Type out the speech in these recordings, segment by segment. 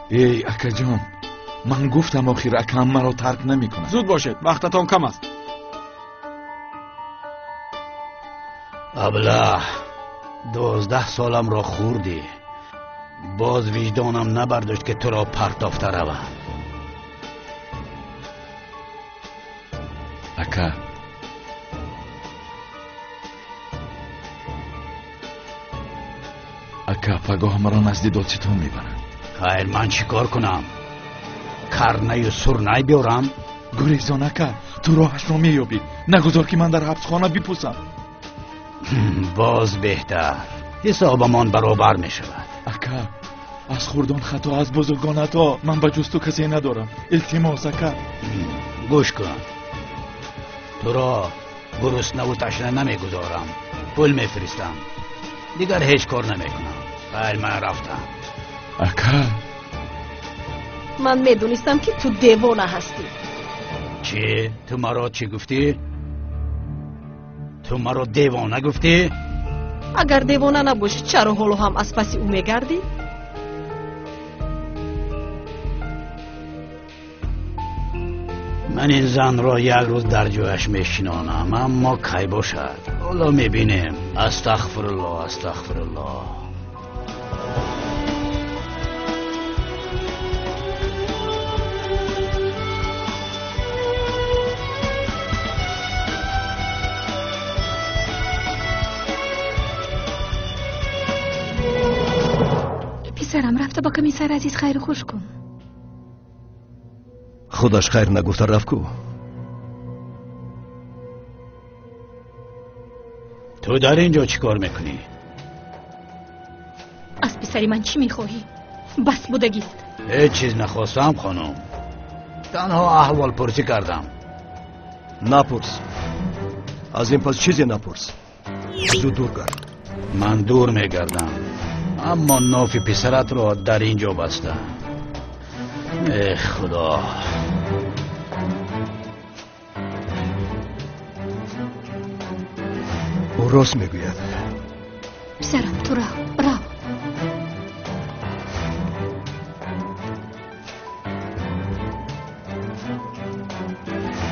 Эй акаҷон, ман гуфтам охир акам маро тарк намекунад. Зуд бошед, вақтатон кам аст. Аблаҳ, 12 соламро хӯрдӣ. Боз виҷдонам набардошт ки туро партофта равам. Ака, ака, пагоҳ маро назди додситон мебаранд. Хайр, ман чӣ кор кунам? Карнаю сурнай биёрам? Гурезон ака, ту роҳашро меёбӣ. Нагузор ки ман дар ҳабсхона бипусам. Боз беҳтар, ҳисобамон баробар мешавад. Ака, аз хурдон хато, аз бузургон ато. Ман ба ҷуз ту касе надорам. Илтимос ака. Гӯш кун, туро гуруснаву ташна намегузорам. Пул мефиристам, дигар ҳеҷ кор намекунам. Хайр, ман рафтам. Ака, ман медонистам ки ту девона ҳастӣ. Чӣ? Ту маро чӣ гуфтӣ? Ту маро девона гуфтӣ? Агар девона набошӣ, чаро ҳоло ҳам аз паси ӯ мегардӣ? Ман ин занро як рӯз дар ҷояш мешинонам, аммо кай бошад? Ҳоло мебинем. Астағфируллоҳ, астағфируллоҳ. Писарам, рафта ба комиссар азиз хайру хуш кун. Худаш хайр нагуфта рафт ку. Ту дар ин ҷо чӣ кор мекунӣ? Аз писари ман чӣ мехоҳӣ? Бас будагист. Ҳеҷ чиз нахостам, хонум. Танҳо аҳволпурсӣ кардам. Напурс. Аз ин пас чизе напурс. Зуд дур гард. Ман дур мегардам, аммо нофи писаратро дар ин ҷо бастам. Эх, худо. Ӯ рост мегӯяд. Писарам, ту рав, рав.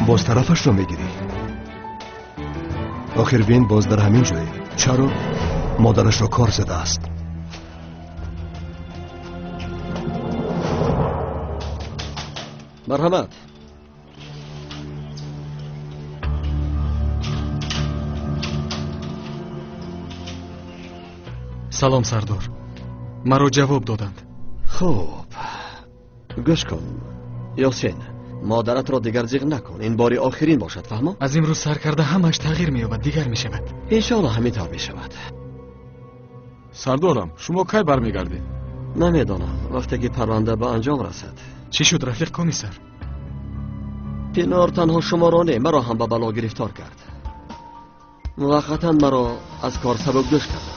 Боз тарафашро мегирӣ. Охир бин, боз дар ҳамин ҷое. Чаро модарашро кор задааст? Марҳамат. Салом, сардор. Маро ҷавоб доданд. Хуб, гӯш кун, Ёсин, модаратро дигар зиғ накун. Ин бори охирин бошад, фаҳмо? Аз имрӯз сар карда ҳамааш тағйир меёбад, дигар мешавад. Иншоалло ҳамин тавр мешавад. Сардорам, шумо кай бармегардед? Намедонам, вақте ки парванда ба анҷом расад. Чӣ шуд, рафиқ комиссар? Пинор танҳо шуморо не, маро ҳам ба бало гирифтор кард. Муваққатан маро аз кор сабукдӯш кард.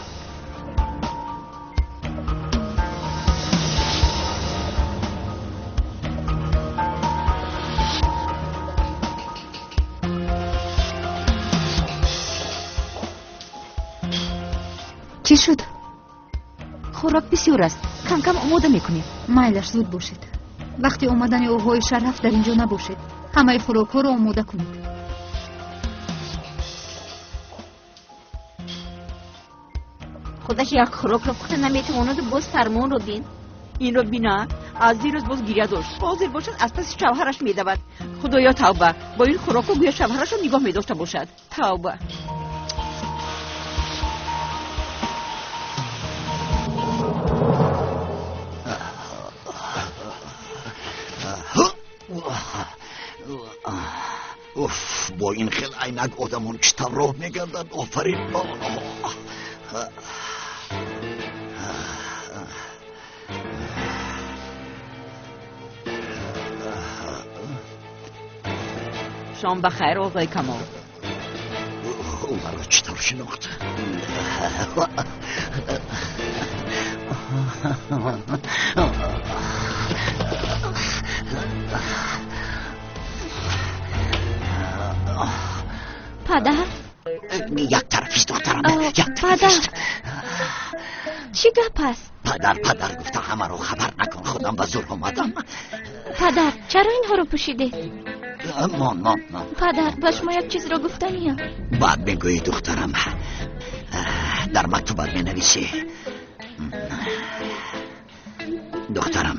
Чӣ шуд? Хӯрок бисёр аст, кам-кам омода мекунем. Майлаш, зуд бошед. Вақти омадани оғои Шараф дар инҷо набошед. Ҳамаи хӯрокҳоро омода кунед. Худаш як хӯрокро пухта наметавонаду боз фармонро бин. Инро бина, аз дирӯз боз гиря дошт. Ҳозир бошад, аз паси шавҳараш медавад. Худоё, тавба! Бо ин хӯрокҳо гӯё шавҳарашро нигоҳ медошта бошад. Тавба! Уф, бо ин хел айнак одамон чӣ тавр роҳ мегарданд? Офарин ба онҳо. Шом ба хайр, оғои Камол. Ӯ маро чӣ тавр шинохт? Падар? Як тарафист, духтарам, як Падар, тарафист. Чӣ гап аст? Падар, падар гуфта ҳамаро хабар накун, худам ба зур омадам. Падар, чаро инҳоро пӯшидед? Мон, мон, мон. Падар, ба шумо як чизро гуфтаниям. Баъд мегӯӣ, духтарам. Дар мактубат менависӣ. Духтарам,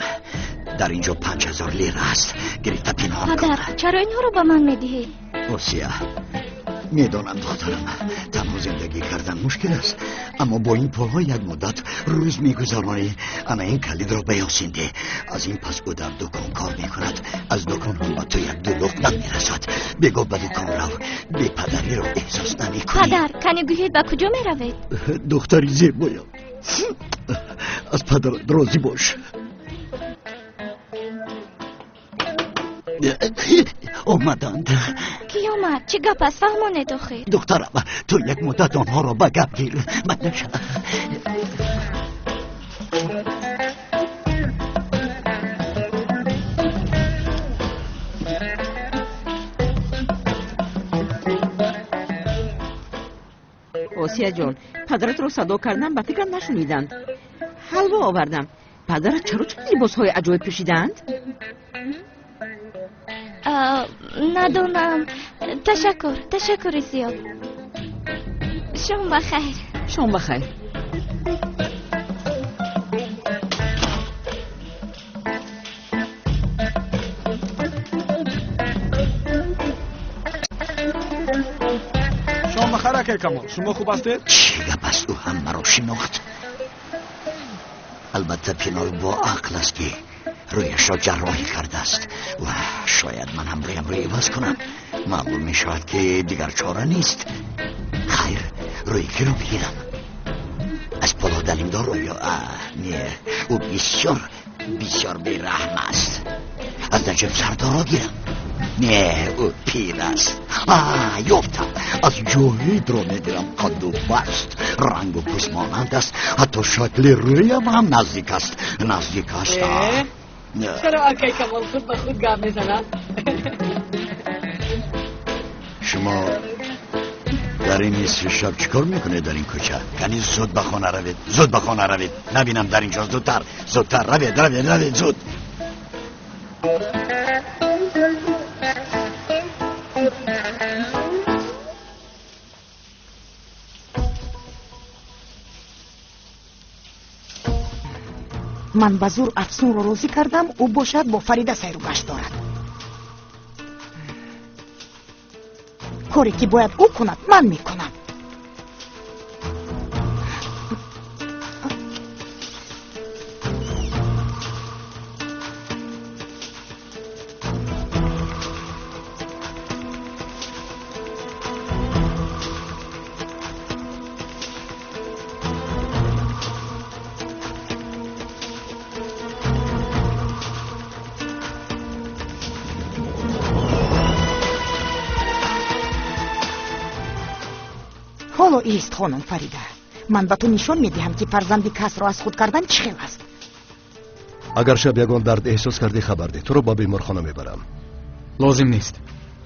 дар инҷо 5000 лира аст. Гирифта пинҳон кун. Падар, чаро инҳоро ба ман медиҳед? Осия, медонам духтарам, танҳо зиндагӣ кардан мушкил аст, аммо бо ин пулҳо як муддат рӯз мегузаронӣ. Ана ин калидро ба Ёсин деҳ. Аз ин пас ӯ дар дукон кор мекунад. Аз дукон ҳам ба ту як ду луқма мерасад. Бегоҳ ба дукон рав, бепадариро эҳсос намекунӣ. Падар, кани гӯед ба куҷо меравед? Духтари зебоям, аз падарат розӣ бош. Омаданд. Кӣ омад? Чӣ гап аст? Фаҳмонед охир. Духтарам, ту як муддат онҳоро ба гап гир. Ман наша. Осия ҷон, падаратро садо кардам, ба фикрам нашуниданд. Ҳалво овардам. Падарат чаро чунин либосҳои аҷоиб пӯшидаанд? Надонам. Ташаккур, ташаккури зиёд. Шом ба хайр. Шом ба хайр. Шом ба хайр, акай Камол. Шумо хуб ҳастед? Чӣ гап аст? Ӯ ҳам маро шинохт. Албатта Пинор бо ақл аст, ки рӯяшро ҷарроҳӣ кардааст ва шояд ман ҳам рӯямро иваз кунам. Маълум мешавад, ки дигар чора нест. Хайр, рӯи киро бигирам? Аз Полод Алимдорро ё не, ӯ бисёр бисёр бераҳм аст. Аз Наҷиб Сардорро гирам? Не, ӯ пир аст. Ёфтам. Аз Ҷоҳидро мегирам. Қадду баст, рангу пӯст монанд аст, ҳатто шакли рӯям ҳам наздик аст, наздик аст. Чаро акай Камол худ ба худ гап мезанад? Шумо дар ин нисфи шаб чӣ кор мекунед дар ин кӯча? Кани зуд ба хона равед, зуд ба хона равед. Набинам дар инҷо. Зудтар, зудтар равед, равед, равед, зуд. Ман ба зур Афсунро розӣ кардам, ӯ бошад бо Фарида сайру гашт дорад. Коре ки бояд ӯ кунад, ман мекунам. Ҳоло ист, хонум Фарида, ман ба ту нишон медиҳам, ки фарзанди касро аз худ кардан чӣ хел аст. Агар шаб ягон дард эҳсос кардӣ, хабар деҳ, туро ба беморхона мебарам. Лозим нест,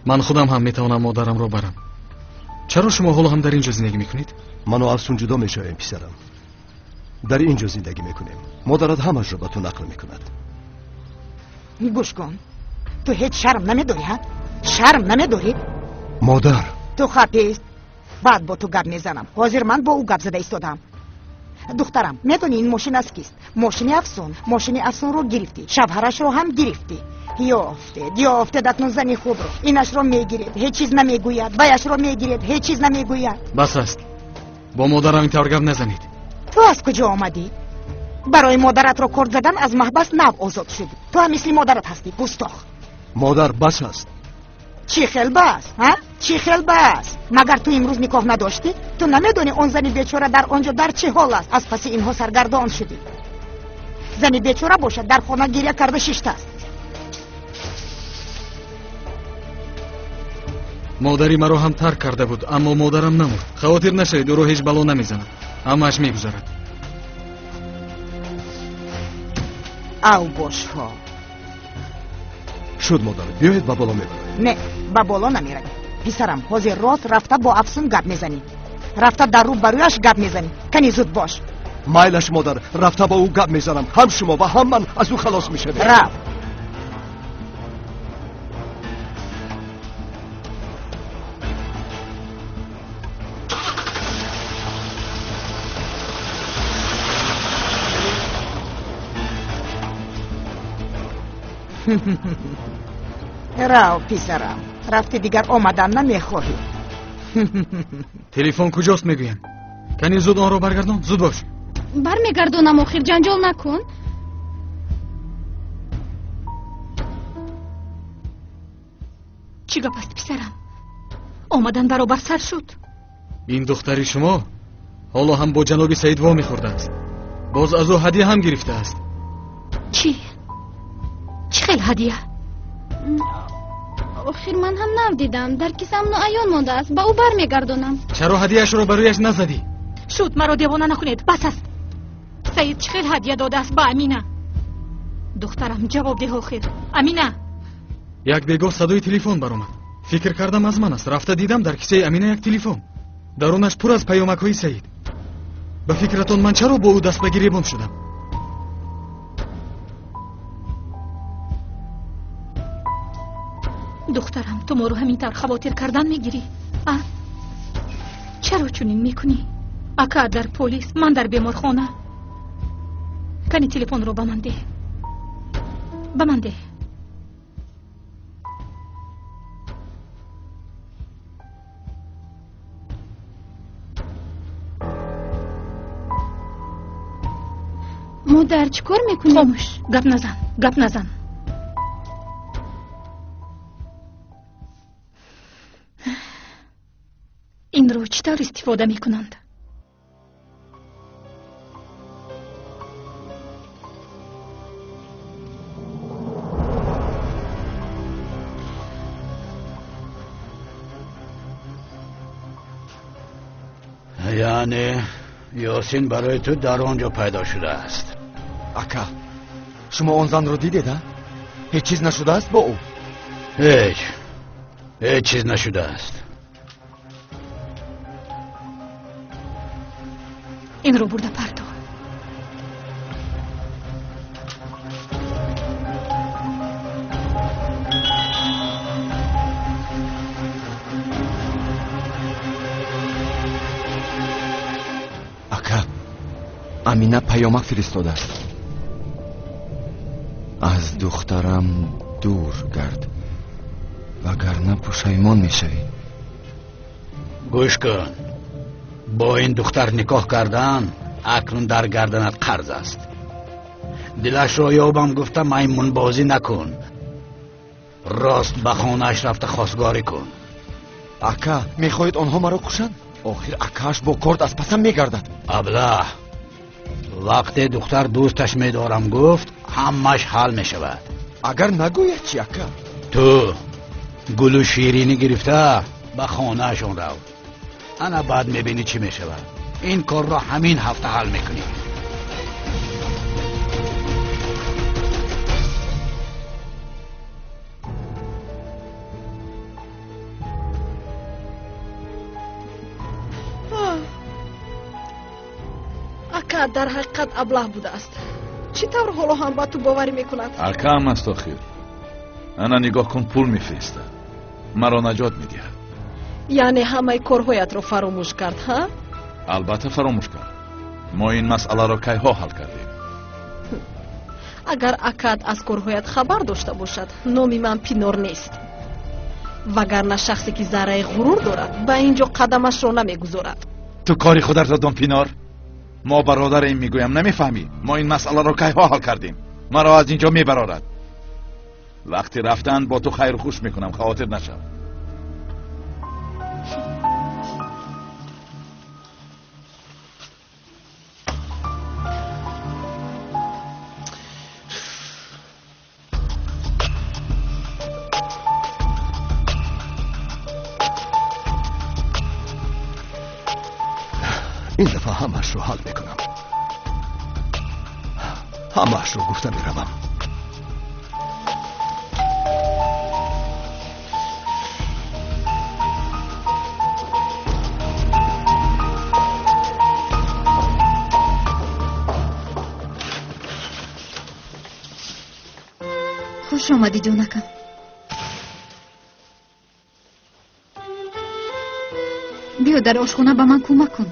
ман худам ҳам метавонам модарамро барам. Чаро шумо ҳоло ҳам дар ин ҷо зиндагӣ мекунед? Ману Афсун ҷудо мешавем, писарам. Дар ин ҷо зиндагӣ мекунем. Модарат ҳамашро ба ту нақл мекунад. Гӯш кун, ту ҳеҷ шарм намедорӣ, ҳа? Шарм намедорӣ? Модар, ту хапист. Баъд бо ту гап мезанам. Ҳозир ман бо ӯ гап зада истодам. Духтарам, медонӣ ин мошин аз кист? Мошини Афсун. Мошини Афсунро гирифтӣ, шавҳарашро ҳам гирифтӣ. Ёфтед, ёфтед акнун зани хубро. Инашро мегиред, ҳеҷ чиз намегӯяд. Ваяшро мегиред, ҳеҷ чиз намегӯяд. Бас аст, бо модарам ин тавр гап назанед. Ту аз куҷо омадӣ? Барои модаратро корд задан аз маҳбас нав озод шудӣ. Ту ҳам мисли модарат ҳастӣ, густох. Модар, бас аст. Чӣ хел бас, ҳа? Чӣ хел бас? Магар ту имрӯз никоҳ надоштӣ? Ту намедонӣ он зани бечора дар он ҷо дар чӣ ҳол аст? Аз паси инҳо саргардон шудӣ. Зани бечора бошад дар хона гиря карда шиштааст. Модари маро ҳам тарк карда буд, аммо модарам намурд. Хавотир нашавед, ӯро ҳеҷ бало намезанад, ҳамааш мегузарад. Ав бошҳо. Шуд, модар, биёед ба боло мебарем. Не, ба боло намеравем. Писарам, ҳозир рост рафта бо Афсун гап мезанӣ. Рафта дар рӯ ба рӯяш гап мезанӣ. Кани зуд бош. Майлаш модар, рафта бо ӯ гап мезанам. Ҳам шумо ва ҳам ман аз ӯ халос мешавем. Рав. Рав, писарам, рафти дигар омадан намехоҳӣ. Телефон куҷост мегӯям? Кани зуд онро баргардон, зуд бош. Бармегардонам, охир ҷанҷол накун. Чӣ гап аст, писарам? Омадан баробар сар шуд. Ин духтари шумо ҳоло ҳам бо ҷаноби Саид во мехӯрдааст. Боз аз ӯ ҳадия ҳам гирифтааст. Чӣ? Чӣ хел ҳадия? Охир ман ҳам нав дидам, дар кисаам ноаён мондааст, ба ӯ бармегардонам. Чаро ҳадияшро ба рӯяш назадӣ? Шуд, маро девона накунед, бас аст. Саид чӣ хел ҳадия додааст ба Амина? Духтарам, ҷавоб деҳ охир. Амина! Як бегоҳ садои телефон баромад. Фикр кардам аз ман аст. Рафта дидам дар кисаи Амина як телефон. Дарунаш пур аз паёмакҳои Саид. Ба фикратон ман чаро бо ӯ даст ба гиребон шудам? Духтарам, ту моро ҳамин тавр хавотир кардан мегирӣ? А? Чаро чунин мекунӣ? Ака дар полис, ман дар беморхона. Кани телефонро ба ман деҳ. Ба ман деҳ. Модар, чӣ кор мекунӣ? Хомӯш, гап назан, гап назан. Инро чӣ тавр истифода мекунанд? Яъне Ёсин барои ту дар он ҷо пайдо шудааст. Ака, шумо он занро дидед, а? Ҳеҷ чиз нашудааст бо ӯ? Ҳеҷ. Ҳеҷ чиз нашудааст. Инро бурда парто. Ака, Амина паёмак фиристодааст. Аз духтарам дур гард, вагарна пушаймон мешавӣ. Гӯш кун, бо ин духтар никоҳ кардан акнун дар гарданат қарз аст. Дилашро ёбам гуфта маймунбозӣ накун. Рост ба хонааш рафта хостгорӣ кун. Ака, мехоҳед онҳо маро кушанд? Охир акааш бо корд аз пасам мегардад. Аблаҳ, вақте духтар дӯсташ медорам гуфт, ҳамаш ҳал мешавад. Агар нагӯяд чӣ, ака? Ту гулу ширинӣ гирифта ба хонаашон рав. Ана баъд мебинӣ чӣ мешавад. Ин корро ҳамин ҳафта ҳал мекунӣ. Ака дар ҳақиқат аблаҳ будааст. Чӣ тавр ҳоло ҳам ба ту боварӣ мекунад? Акаам аст охир. Ана нигоҳ кун, пул мефиристад. Маро наҷот медиҳад. Яъне ҳамаи корҳоятро фаромӯш кард, ҳа? Албатта фаромӯш кард. Мо ин масъаларо кайҳо ҳал кардем. Агар акат аз корҳоят хабар дошта бошад, номи ман Пинор нест. Вагарна шахсе ки зарраи ғурур дорад, ба ин ҷо қадамашро намегузорад. Ту кори худатро дон, Пинор. Мо бародарем, мегӯям, намефаҳмӣ? Мо ин масъаларо кайҳо ҳал кардем. Маро аз ин ҷо мебарорад. Вақти рафтан бо ту хайру хуш мекунам, хавотир нашав. Ин дафъа ҳамаашро ҳал мекунам. Ҳамаашро гуфта меравам. Хуш омадӣ, ҷонакам. Биё дар ошхона ба ман кӯмак кун.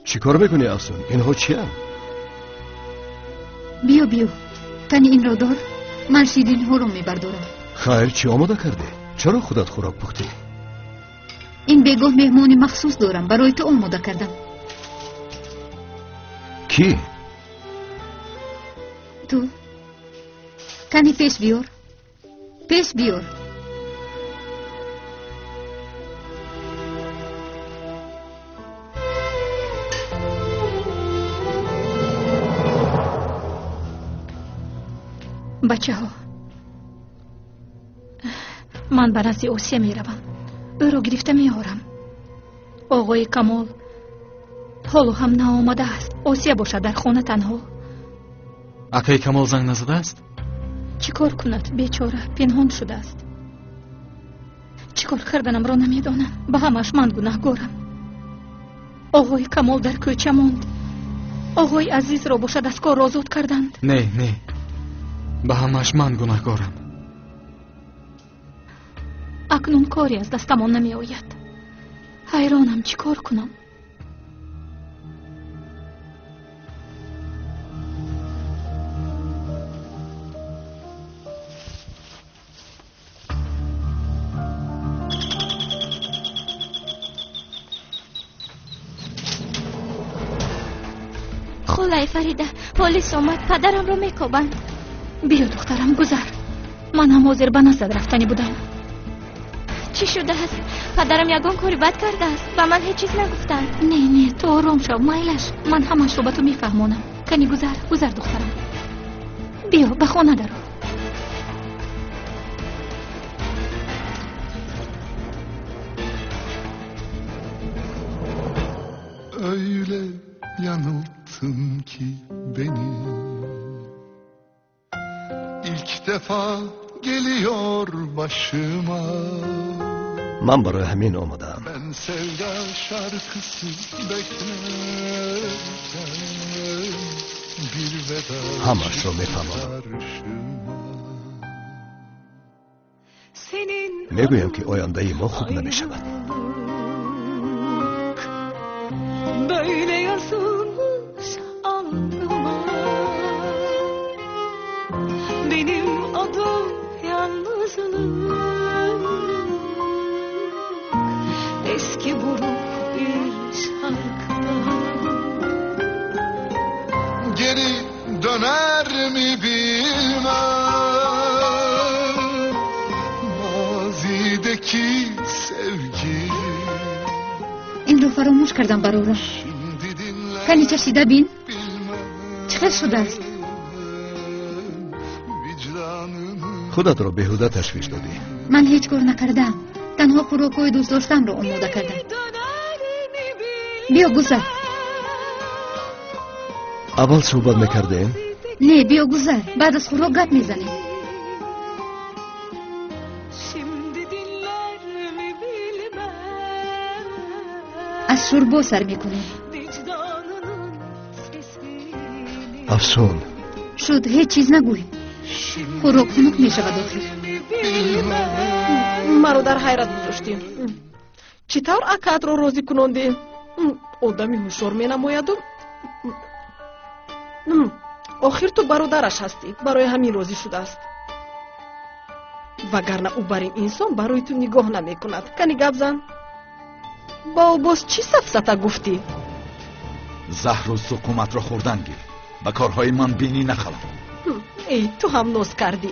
Чӣ кор мекунӣ, Афсун? Инҳо чиянд? Биё, биё, кани инро дор, ман ширинҳоро мебардорам. Хайр, чӣ омода кардӣ? Чаро худат хӯрок пухтӣ? Ин бегоҳ меҳмони махсус дорам, барои ту омода кардам. Кӣ? Ту. Кани пеш биёр, пеш биёр. Бачаҳо, ман ба назди Осия меравам, ӯро гирифта меорам. Оғои Камол ҳоло ҳам наомадааст. Осия бошад дар хона танҳо. Акаи Камол занг назадааст? Чӣ кор кунад, бечора пинҳон шудааст. Чӣ кор карданамро намедонам. Ба ҳамаш ман гунаҳгорам. Оғои Камол дар кӯча монд. Оғои Азизро бошад аз кор озод карданд. Не, не, ба ҳамаш ман гунаҳгорам. Акнун коре аз дастамон намеояд. Ҳайронам, чӣ кор кунам? Холаи Фарида, полис омад, падарамро мекобанд. Биё, духтарам, гузар. Ман ҳам ҳозир ба наздат рафтанӣ будам. Чӣ шудааст? Падарам ягон кори бад кардааст? Ба ман ҳеҷ чиз нагуфтанд. Не, не, ту ором шав, майлаш. Ман ҳамашро ба ту мефаҳмонам. Кани гузар, гузар, духтарам. Биё, ба хона даро. Öyle yanılttın ki beni. İlk defa geliyor başıma. Ман барои ҳамин омадаам. Ben sevda şarkısı beklerken bir veda Ҳамашро мефаҳмам. Мегӯям ки ояндаи мо хуб намешавад. Böyle yazılmış alnıma. Benim adım yalnızlık. Eski buruk bir şarkıda. Geri döner mi bilmem mazideki sevgi. Инро фаромӯш кардам, барорам. Кани чашида бин, чӣ хел шудааст? Худатро беҳуда ташвиш додӣ. Ман ҳеҷ кор накардаам, танҳо хӯрокҳои дӯстдоштамро омода кардам. Биё, гузар. Аввал суҳбат мекардем? Не, биё, гузар, баъд аз хӯрок гап мезанем. Аз шӯрбо сар мекунем. Афсун. Шуд, ҳеҷ чиз нагӯй. Хӯрок хунук мешавад охир. Маро дар ҳайрат гузоштӣ. Чӣ тавр акаатро розӣ кунондӣ? Одами ҳушёр менамояду охир ту бародараш ҳастӣ, барои ҳамин розӣ шудааст. Вагарна ӯ бар ин инсон барои ту нигоҳ намекунад. Кани гап зан. Ба ӯ боз чӣ сафсата гуфтӣ? Заҳру суқуматро хӯрдан гир. Ба корҳои ман бинӣ нахалам. Эй, ту ҳам ноз кардӣ.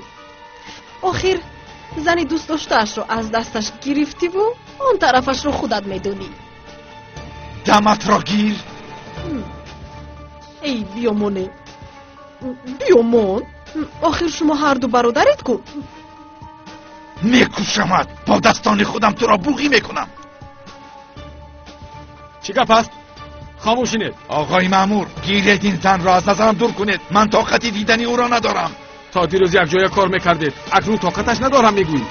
Охир Зани дӯстдоштаашро аз дасташ гирифтиву он тарафашро худат медонӣ. Даматро гир. Эй, биёмоне, биёмон. Охир шумо ҳарду бародаред ку. Мекушамат, бо дастони худам туро буғӣ мекунам. Чӣ гап аст? Хомӯшинед. Оғои маъмур, гиред ин занро аз назарам дур кунед. Ман тоқати дидани ӯро надорам. То дирӯз якҷоя кор мекардед, акнун тоқаташ надорам мегӯӣ.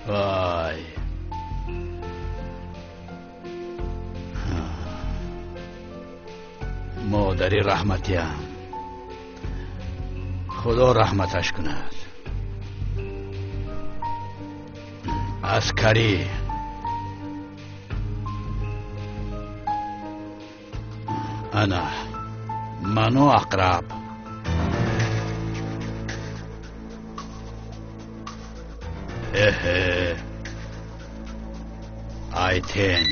Вай. Модари раҳматиям, Худо раҳматаш кунад. Аскарӣ. Ана ману ақраб. Эҳе, Айтен.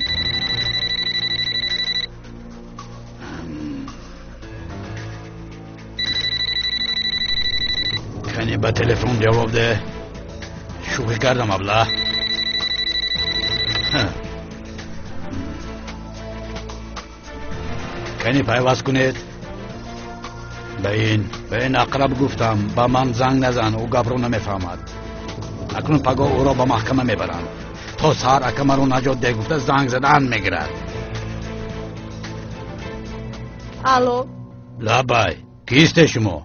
Кани ба телефон ҷавоб деҳ. Шӯхӣ кардам, абла. Кани пайваст кунед. Ба ин ақраб гуфтам, ба ман занг назан, ӯ гапро намефаҳмад. Акнун пагоҳ ӯро ба маҳкама мебаранд. То саҳар ака маро наҷот деҳ гуфта занг задан мегирад. Алло. Лабай, кисте шумо?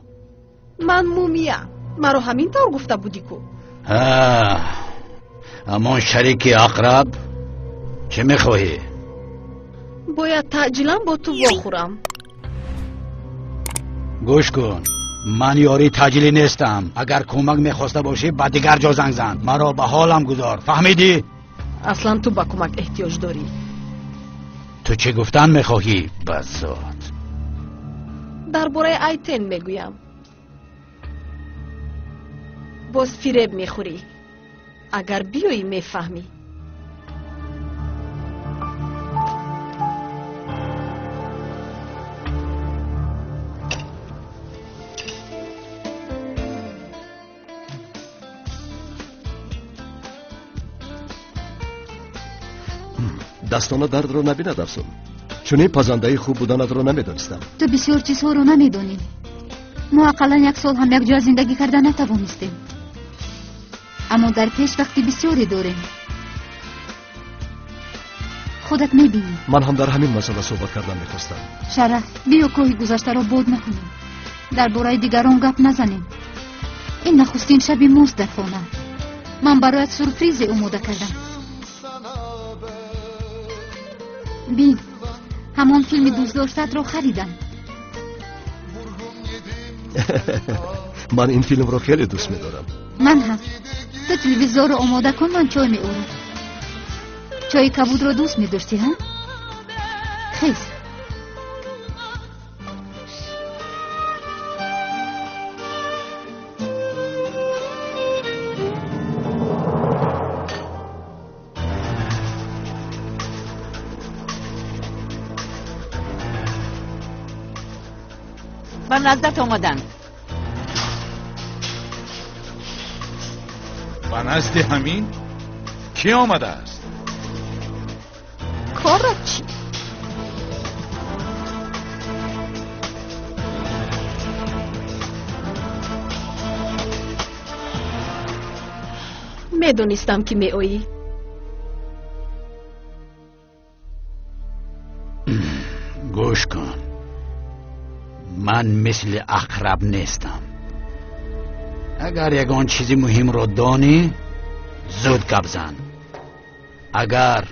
Ман Мумия. Маро ҳамин тавр гуфта будӣ ку. Ҳамон шарики ақраб. Чӣ мехоҳӣ? Бояд таъҷилан бо ту вохӯрам. Гӯш кун, ман ёрии таъҷилӣ нестам. Агар кӯмак мехоста бошӣ, ба дигар ҷо занг зан. Маро ба ҳолам гузор, фаҳмидӣ? Аслан ту ба кӯмак эҳтиёҷ дорӣ. Ту чӣ гуфтан мехоҳӣ, баззот? Дар бораи Айтен мегӯям. Боз фиреб мехӯрӣ. Агар биёӣ, мефаҳмӣ. Дастона дардро набинад, Афсун. Чунин пазандаи хуб буданатро намедонистам. Ту бисёр чизҳоро намедонӣ. Мо ақаллан як сол ҳам якҷоя зиндагӣ карда натавонистем. Аммо дар пеш вақти бисёре дорем. Худат мебинӣ. Ман ҳам дар ҳамин масъала суҳбат кардан мехостам. Шараф, биё коҳи гузаштаро бод накунем. Дар бораи дигарон гап назанем. Ин нахустин шаби мост дар хона. Ман бароят сюрпризе омода кардам. Бин, ҳамон филми дӯстдоштаатро харидам. Ман ин филмро хеле дӯст медорам. Ман ҳам. Ту телевизорро омода кун, ман чой меорам. Чойи кабудро дӯст медоштӣ, ҳа? Хез. Ба наздат омаданд. Ба назди ҳамин кӣ омадааст? Корат чӣ? Медонистам, ки меоӣ. Гӯш кун, ман мисли ақраб нестам. Агар ягон чизи муҳимро донӣ, зуд гап зан. Агар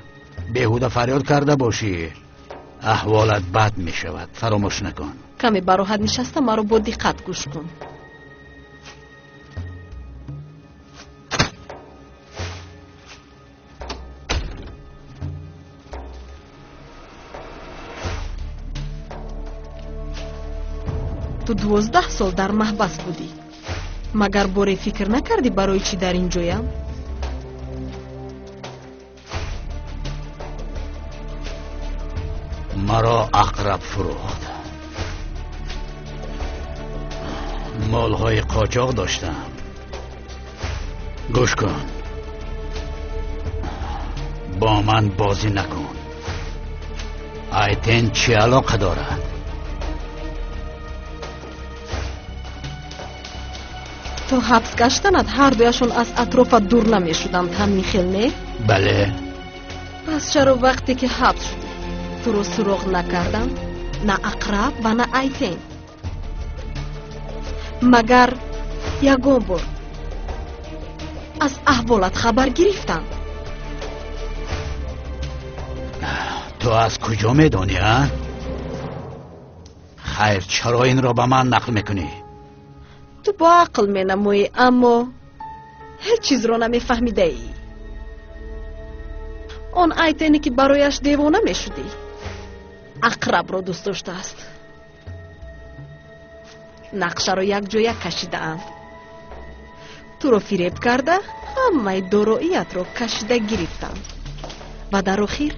беҳуда фарёд карда бошӣ, аҳволат бад мешавад. Фаромӯш накун. Каме бароҳат нишаста маро бо диққат гӯш кун. Ту 12 сол дар маҳбас будӣ. Магар боре фикр накардӣ барои чӣ дар ин ҷоям? Маро ақраб фурӯхт. Молҳои қочоқ доштам. Гӯш кун, бо ман бозӣ накун. Айтен чӣ алоқа дорад? То ҳабс гаштанат ҳардуяшон аз атрофат дур намешуданд, ҳамин хел не? Бале. Пас чаро вақте ки ҳабс шудӣ туро суроғ накарданд? На ақраб ва на Айтен. Магар ягон бор аз аҳволат хабар гирифтанд? Ту аз куҷо медонӣ, а? Хайр, чаро инро ба ман нақл мекунӣ? Ту бо ақл менамоӣ, аммо ҳеҷ чизро намефаҳмидаӣ. Он Айтене ки барояш девона мешудӣ, ақрабро дӯст доштааст. Нақшаро якҷоя кашидаанд. Туро фиреб карда, ҳамаи дороиятро кашида гирифтанд ва дар охир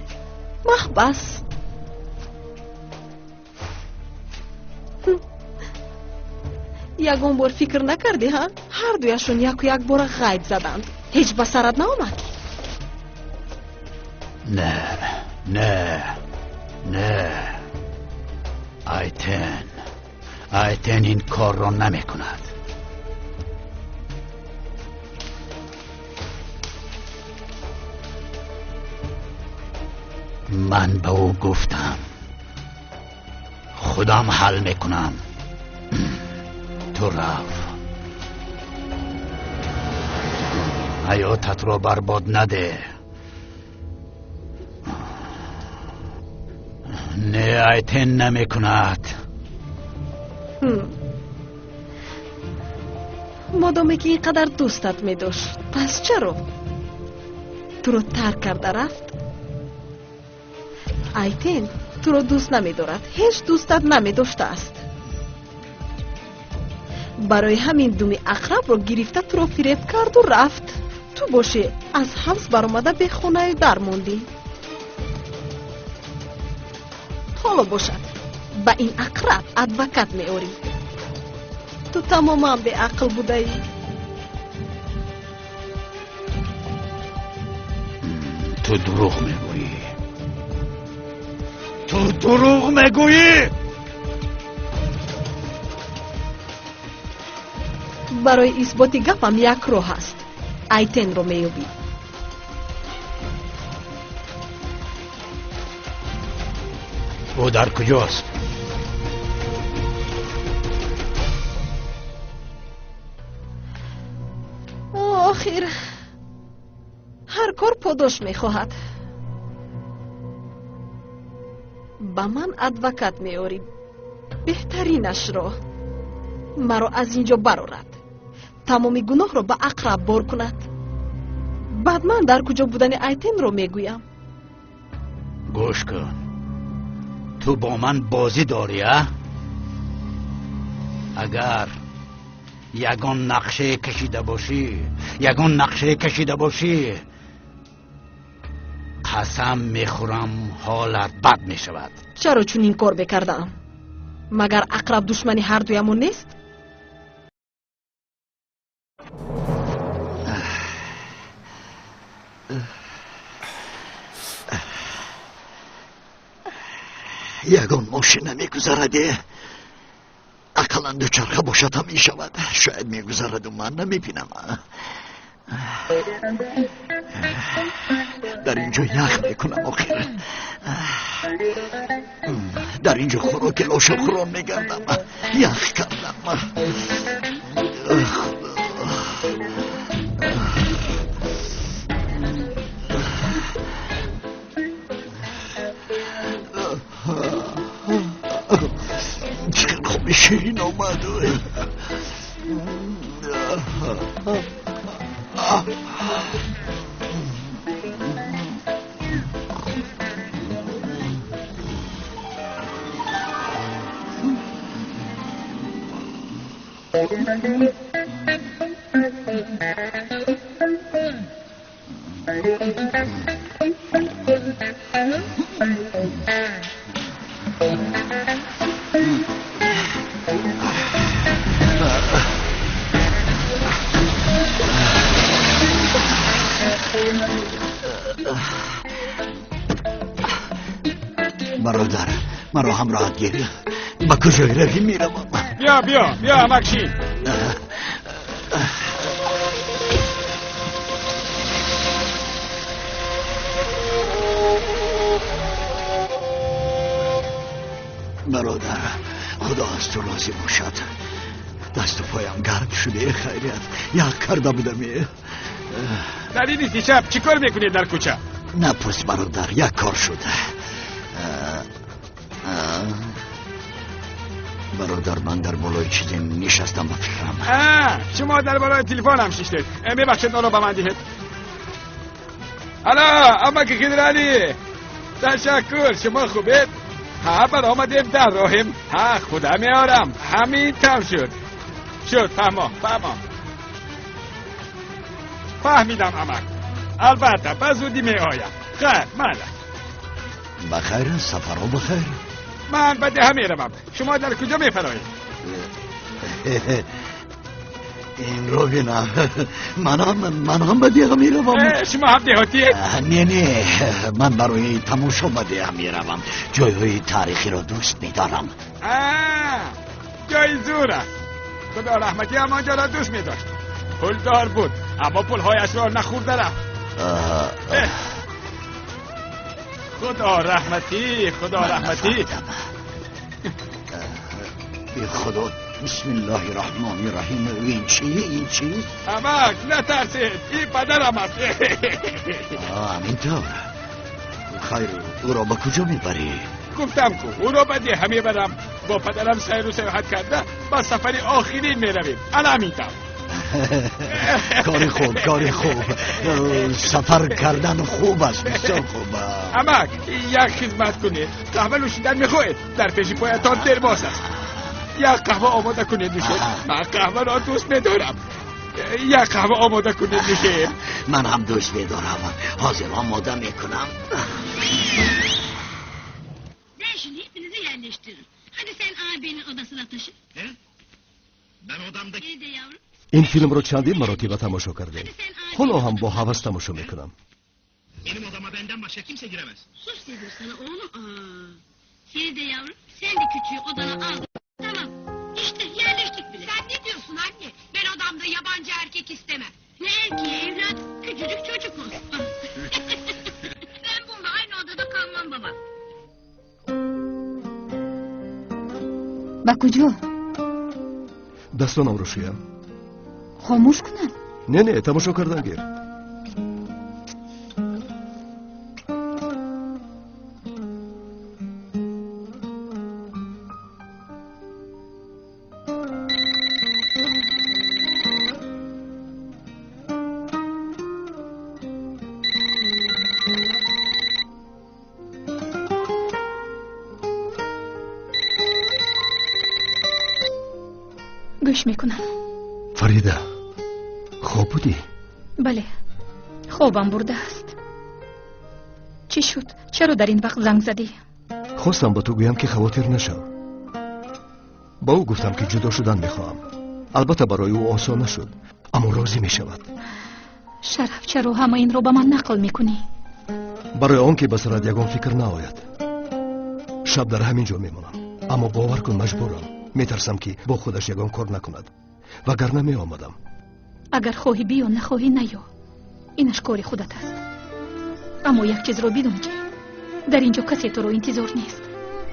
маҳбас. Ягон бор фикр накардӣ, ҳа? Ҳардуяшон яку якбора ғайб заданд. Ҳеҷ ба сарат наомад? Не, не, не. Айтен, Айтен ин корро намекунад. Ман ба ӯ гуфтам худам ҳал мекунам. Ту рав, ҳаётатро барбод наде. Не, Айтен намекунад. Модоме ки ин қадар дӯстат медошт, пас чаро туро тарк карда рафт? Айтен туро дӯст намедорад, ҳеҷ дӯстат намедоштааст. Барои ҳамин думи ақрабро гирифта туро фиреб карду рафт. Ту бошӣ аз ҳабс баромада бехонаю дар мондӣ. Ҳоло бошад ба ин ақраб адвокат меорӣ. Ту тамоман беақл будаӣ. Ту дурӯғ мегӯӣ. Ту дурӯғ мегӯӣ. Барои исботи гапам як роҳ аст. Айтенро меёбӣ. Ӯ дар куҷост? Охир ҳар кор подош мехоҳад. Ба ман адвокат меорӣ, беҳтаринашро. Маро аз ин ҷо барорад, тамоми гуноҳро ба ақраб бор кунад. Баъд ман дар куҷо будани Айтенро мегӯям. Гӯш кун, ту бо ман бозӣ дорӣ, а? Агар ягон нақшае кашида бошӣ, ягон нақшае кашида бошӣ, қасам мехӯрам ҳолат бад мешавад. Чаро чунин кор мекардаам? Магар ақраб душмани ҳардуямон нест? Ягон мошина мегузараде, ақаллан дучарха бошад ҳам мешавад. Шояд мегузараду ман намебинам. Дар ин ҷо ях мекунам. Охир дар ин ҷо хӯроки лошахӯрон мегардам. Ях кардам. Чӣ қадр хоби ширин омад. Бародар, маро ҳамроҳат гир. Ба куҷои равӣ меравам? Биё, биё, биё, амакши. Бародар, худо аз ту розӣ бошад. Дасту поям гарм шуде, хайрият. Як карда будам. Дар ин нисфи шаб чӣ кор мекунед дар кӯча? Напурс, бародар, як кор шуд. Бародар, ман дар болои чизе нишастам ба фикрам. Шумо дар болои телефонам шиштед. Мебахшед, онро ба ман диҳед. Алло, амаки Хидралӣ. Ташаккур, шумо хубед? Ҳа, баромадем, дар роҳем. Ҳа, худа меорам. Ҳамин там шуд. Шуд, фаҳмо, фаҳмо. Фаҳмидам, амак. Албатта, ба зудӣ меоям. Хайр, майла. Ба хайр, сафаро ба хайр. Ман ба деҳа меравам. Шумо дар куҷо мефароед? Инро бина. Ман ҳам ба деҳа меравам. Шумо ҳам деҳотиед? Не, не, ман барои тамошо ба деҳа меравам. Ҷойҳои таърихиро дӯст медорам. Ҷои зур аст. Худо раҳматӣ ҳам онҷоро дӯст медошт. Пулдор буд, аммо пулҳояшро нахӯрда рафт. Худо раҳматӣ, худо раҳматӣ. Худо, бисмиллоҳи раҳмони раҳим. Ин чӣ, ин чӣ? Амак, натарсед, ин падарам аст. Ҳамин тавр. Хайр, ӯро ба куҷо мебарӣ? Гуфтам ку, ӯро ба деҳа мебарам. Бо падарам сайру сайёҳат карда ба сафари охирин меравем. Ана ҳамин тавр. Кори хуб, кори хуб. Сафар кардан хуб аст, бисёр хуб. Амак, як хизмат кунед. Қаҳва нӯшидан мехоҳед? Дар пеши поятон термос аст. Як қаҳва омода кунед, нӯшед. Ман қаҳваро дӯст медорам. Як қаҳва омода кунед, нӯшед. Ман ҳам дӯст медорам. Ҳозир омода мекунам. Ben şimdi hepinizi yerleştiririm. Hadi sen abinin odasına taşın. Ne? Ben odamda... Nerede yavrum? Ин филмро чандин маротиба тамошо кардем. Ҳоло ҳам бо ҳавас тамошо мекунам. Benim odama benden başka kimse giremez. Sus dedim sana oğlum. Aa. Feride yavrum, sen de küçüğü odana al. Tamam. İşte yerleştik bile. Sen ne diyorsun anne? Ben odamda yabancı erkek istemem. Ne erkeği evlat? Küçücük çocuk o. Ben bununla aynı odada kalmam baba. Ба куҷо? Дастонамро шӯям. Хомӯш кунам? Не, не, тамошо кардан гир. Гӯш мекунам. Фарида, хоб будӣ? Бале, хобам бурдааст. Чӣ шуд? Чаро дар ин вақт занг задӣ? Хостам ба ту гӯям, ки хавотир нашав. Ба ӯ гуфтам, ки ҷудо шудан мехоҳам. Албатта, барои ӯ осон нашуд, аммо розӣ мешавад. Шараф, чаро ҳама инро ба ман нақл мекунӣ? Барои он ки ба сарат ягон фикр наояд. Шаб дар ҳамин ҷо мемонам, аммо бовар кун, маҷбурам. Метарсам, ки бо худаш ягон кор накунад, вагарна меомадам. Агар хоҳӣ биё, нахоҳӣ наё, инаш кори худат аст. Аммо як чизро бидон, ки дар ин ҷо касе туро интизор нест.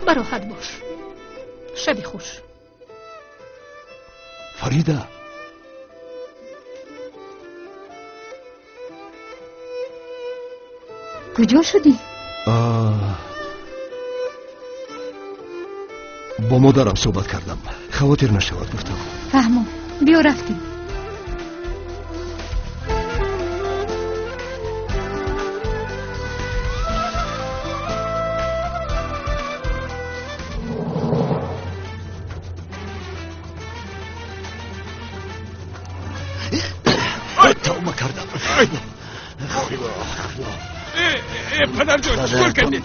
Бароҳат бош. Шаби хуш. Фарида, Куҷо шудӣ? Бо модарам суҳбат кардам. Хавотир нашавад, гуфтам. Фаҳмом, биё, рафтем. Падарҷон, чикор кардед?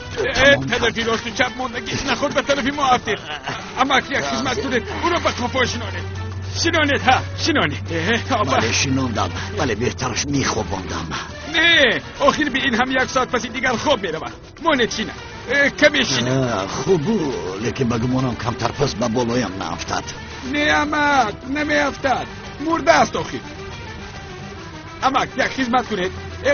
Тарафи росту чап мондагӣ наход ба тарафи мо афтед. Амак, як хизмат кунед, ӯро ба қафо шинонед. Шинонед, ҳа, шинонед. Бале, шинондам, вале беҳтараш мехобондам. Не, охир би ин ҳам як соат паси дигар хоб меравад. Монед шина, каме шина. Хуб, лекин ба гумонам камтар пас ба болоям наафтад. Не, амак, намеафтад. Мурда аст охир. Амак, як хизмат кунед.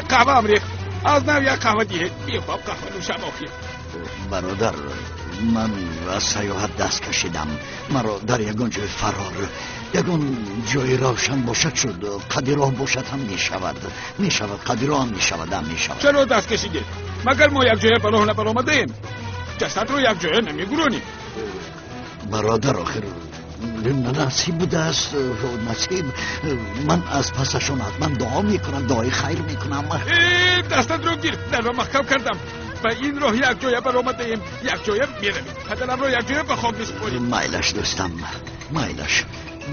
Қаҳваам рехт. Аз нав як қаҳва диҳед. Бехоб қаҳва нӯшам охир. Бародар, ман аз саёҳат даст кашидам. Маро дар ягон ҷои фарор, ягон ҷои равшан бошад шуд, қади роҳ бошад ҳам мешавад. Мешавад, қади роҳ ҳам мешавад, ҳам мешавад. Чаро даст кашидед? Магар мо якҷоя ба роҳ набаромадаем? Ҷасадро якҷоя намегуронем. Бародар, охир насиб будааст, насиб. Ман аз пасашон ҳатман дуо мекунам, дуои хайр мекунам. Дастатро гир, дарро маҳкам кардам. Ба ин роҳ якҷоя баромадаем, якҷоя меравем. Падарамро якҷоя ба хок месупорем. Майлаш, дӯстам, майлаш,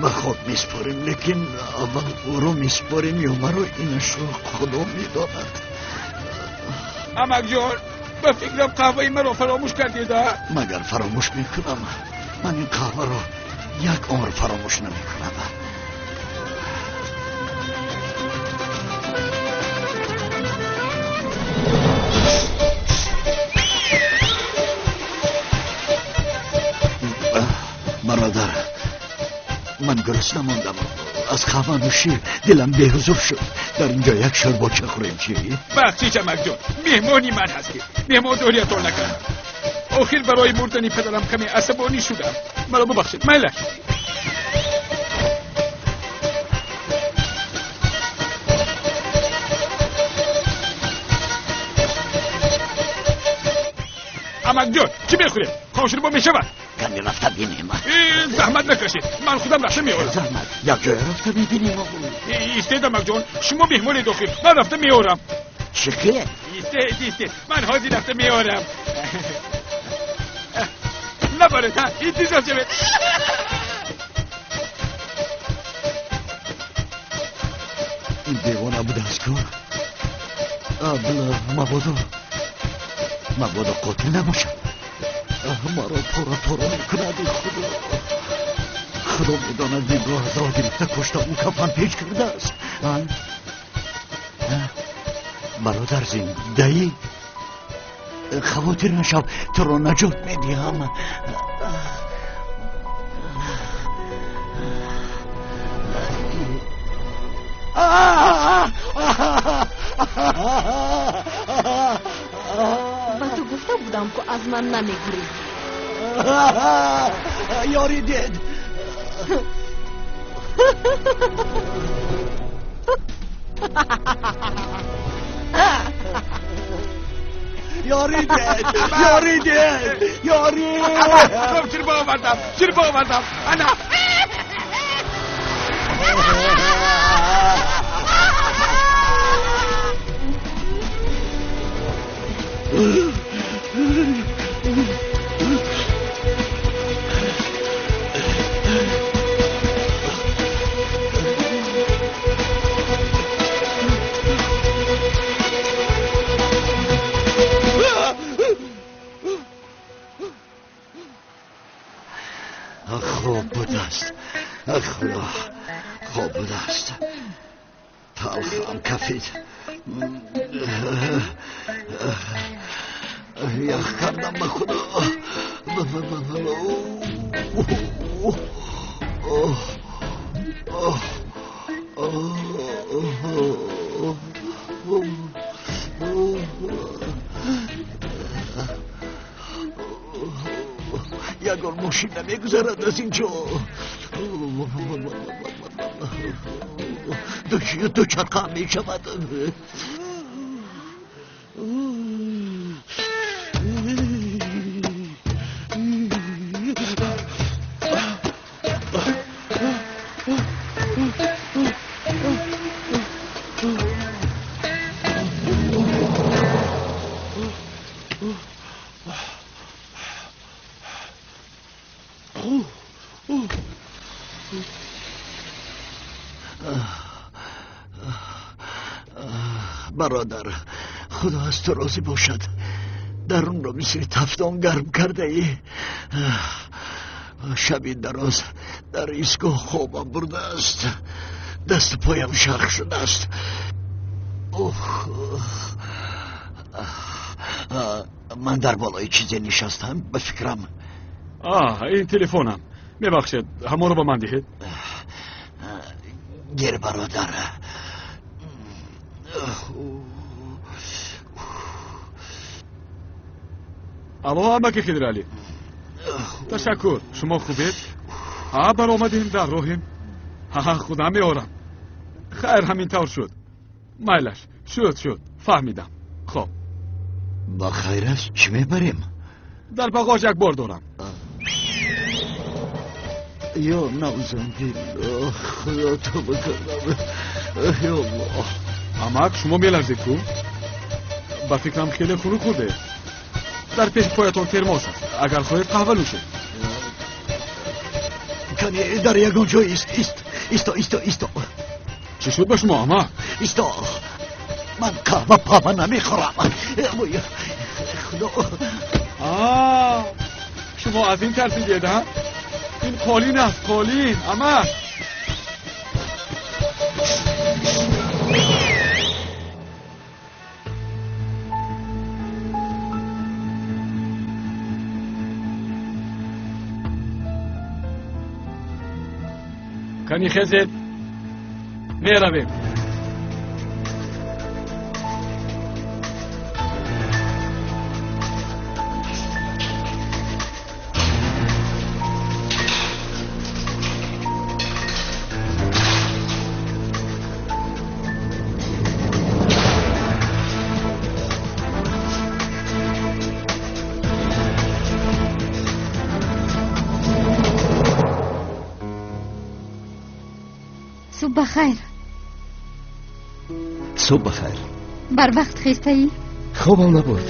ба хок месупорем, лекин аввал ӯро месупорем ё маро, инашро Худо медонад. Амакҷон, ба фикрам қаҳваи маро фаромӯш кардед, а? Магар фаромӯш мекунам? Ман ин қаҳваро як умр фаромӯш намекунам. Бародар, ман гурусна мондам. Аз қаҳванӯшӣ дилам беҳузур шуд. Дар инҷо як шӯрбоча хӯрем, чӣ? Бахшиш, амакҷон, меҳмони ман ҳастед. Меҳмондориятон накардам. Охир барои мурдани падарам каме асабонӣ шудам. Маро бубахшед, майлаш. Амакҷон, чӣ мехӯрем? Қоширбо мешавад? Каме рафта бинем. Заҳмат накашед, ман худам рафта меорам. Заҳмат, якҷоя рафта мебинем. Истед, амакҷон, шумо меҳмонед охир. Ман рафта меорам. Чӣ хел? Истед, истед, ман ҳозир рафта меорам. Набаред, ҳа, интизор шавед. Ин девона будааст ку? Мабодо, мабодо қотил набошад. Маро пора пора мекунад. Худо, Худо медонад, инро аз роҳ гирифта кушта, ӯ кафан печ кардааст. Бародар, зиндаӣ? Хавотир нашав, туро наҷот медиҳам. Ба ту гуфта будам, ку аз ман намегурезӣ. Ёри дед. Ёри дед, ёри дед, ёри. Хоб, чирбо овардам, чирбо овардам. Ана. Хоб будааст, Худо, хоб будааст. Талхам кафид. Ях кардам, ба Худо. Ягон мошин намегузарад аз ин ҷо. Дучарха мешавад. Бародар, Худо аз ту розӣ бошад. Дарунро мисли тафдон гарм кардаӣ. Шаби дароз дар истгоҳ хобам бурдааст. Дасту поям шарх шудааст. Ман дар болои чизе нишастам, ба фикрам. Ин телефонам. Мебахшед, ҳамонро ба ман диҳед. Гир, бародар. Алло, амаки Хидралӣ. Ташаккур, шумо хубед? Ҳа, баромадем, дар роҳем. Ҳа, худам меорам. Хайр, ҳамин тавр шуд. Майлаш, шуд, шуд, фаҳмидам. Хоб. Ба хайр аст, чӣ мебарем? Дар бағош як бор дорам. Ё наузубиллоҳ, худо тавба кардам. Ё Аллоҳ. Амак, шумо меларзед ку? Ба фикрам хеле хунук хӯрдед. Дар пеши поятон термос аст. Агар хоҳед қаҳва нӯшед. Кани дар ягон ҷой ист, ист, исто, исто, исто. Чӣ шуд ба шумо, амак? Исто. Ман қаҳва паҳва намехӯрам. Худо. Шумо аз ин тарсидед, ҳа? Ин қолин аст, қолин, амак. Кани хезед, меравем. Субҳ бахайр. Субҳ бахайр. Барвақт хестаӣ? Хобам набурд.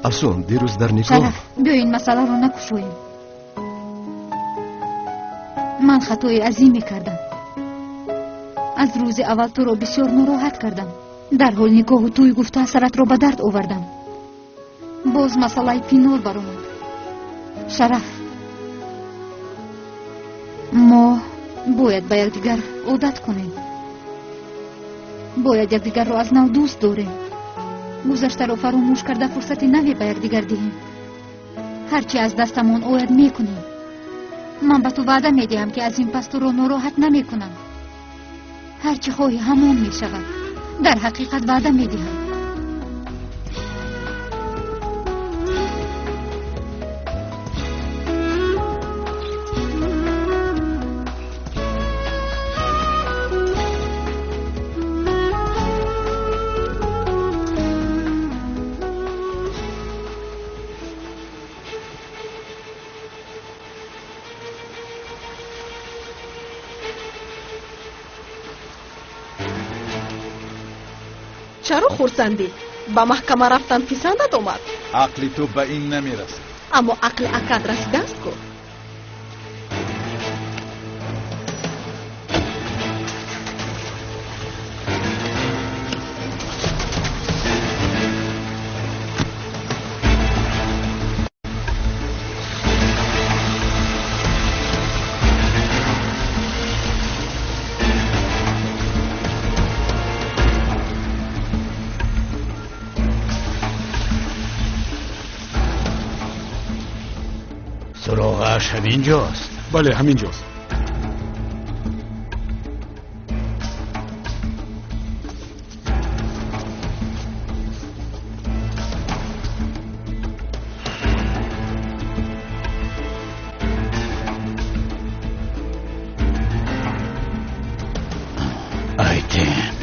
Афсун, дирӯз дар никоҳ. Шараф, биё ин масъаларо накушоем. Ман хатои азиме кардам. Аз рӯзи аввал туро бисёр нороҳат кардам. Дарҳол никоҳу тӯй гуфта саратро ба дард овардам. Боз масъалаи Пинор баромад. Шараф, мо бояд ба якдигар одат кунем. Бояд якдигарро аз нав дӯст дорем. Гузаштаро фаромӯш карда фурсати наве ба якдигар диҳем. Ҳар чи аз дастамон ояд мекунем. Ман ба ту ваъда медиҳам, ки аз ин пас туро нороҳат намекунам. Ҳар чӣ хоҳӣ ҳамон мешавад. Дар ҳақиқат ваъда медиҳам. Чаро хурсандӣ? Ба маҳкама рафтан писандат омад? Ақли ту ба ин намерасад. Аммо ақли акад расидааст ку. Суроғаш ҳамин ҷост. Бале, ҳамин ҷост. Айтен.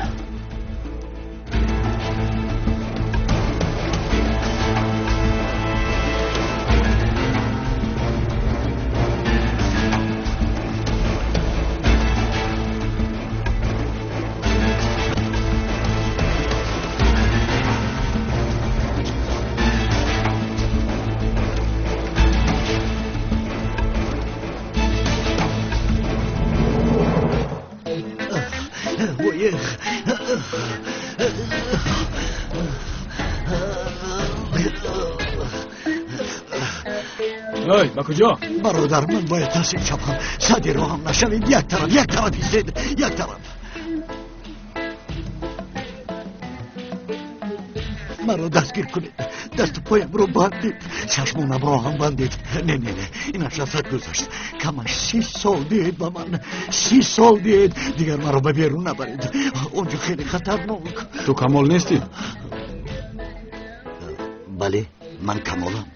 Ой, ба куҷо? Бародар, ман бояд таслим шавам. Сади роҳам нашавед. Як тараф, як тараф истед, як тараф. Маро дастгир кунед, дасту поямро бандед, чашмонамро ҳам бандед. Не, не, не, инаш аз ҳад гузашт. Камаш 30 сол диҳед ба ман, 30 сол диҳед, дигар маро ба берун набаред. Он ҷо хеле хатарнок. Ту Камол нестӣ? Бале, ман Камолам.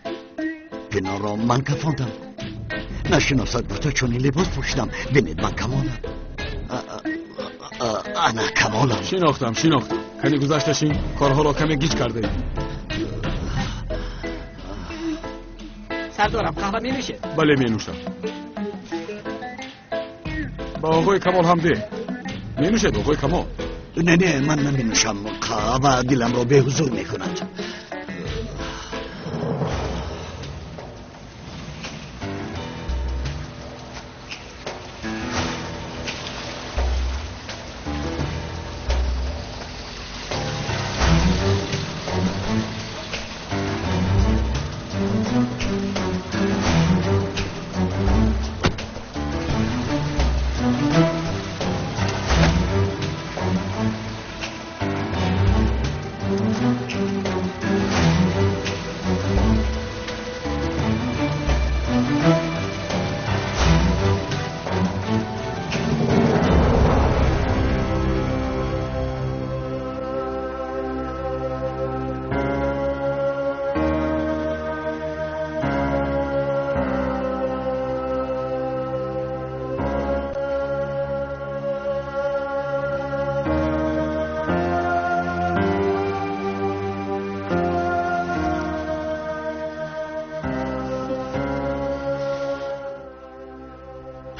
Пиноро ман кафондам. Нашиносад гуфта чунин либос пӯшидам. Бинед, ман Камолам. Ана Камолам. Шинохтам, шинохтам. Кани гузашташин, корҳоро каме гиҷ кардаем. Сардорам, қаҳва менӯшед? Бале, менӯшам. Ба оғои Камол ҳам деҳ. Менӯшед, оғои Камол? Не, не, ман наменӯшам. Қаҳва диламро беҳузур мекунад.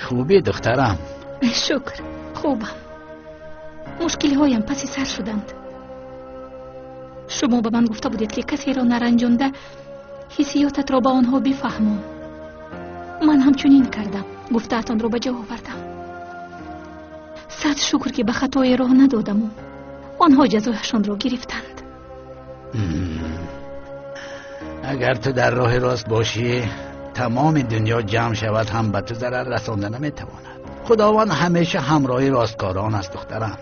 Хубӣ, духтарам? Шукр, хубам. Мушкилиҳоям паси сар шуданд. Шумо ба ман гуфта будед, ки касеро наранҷонда ҳиссиётатро ба онҳо бифаҳмон. Ман ҳамчунин кардам, гуфтаатонро ба ҷо овардам. Сад шукр, ки ба хатое роҳ надодаму онҳо ҷазояшонро гирифтанд. Агар ту дар роҳи рост бошӣ, тамоми дунё ҷамъ шавад ҳам ба ту зарар расонда наметавонад. Худованд ҳамеша ҳамроҳи росткорон аст, духтарам.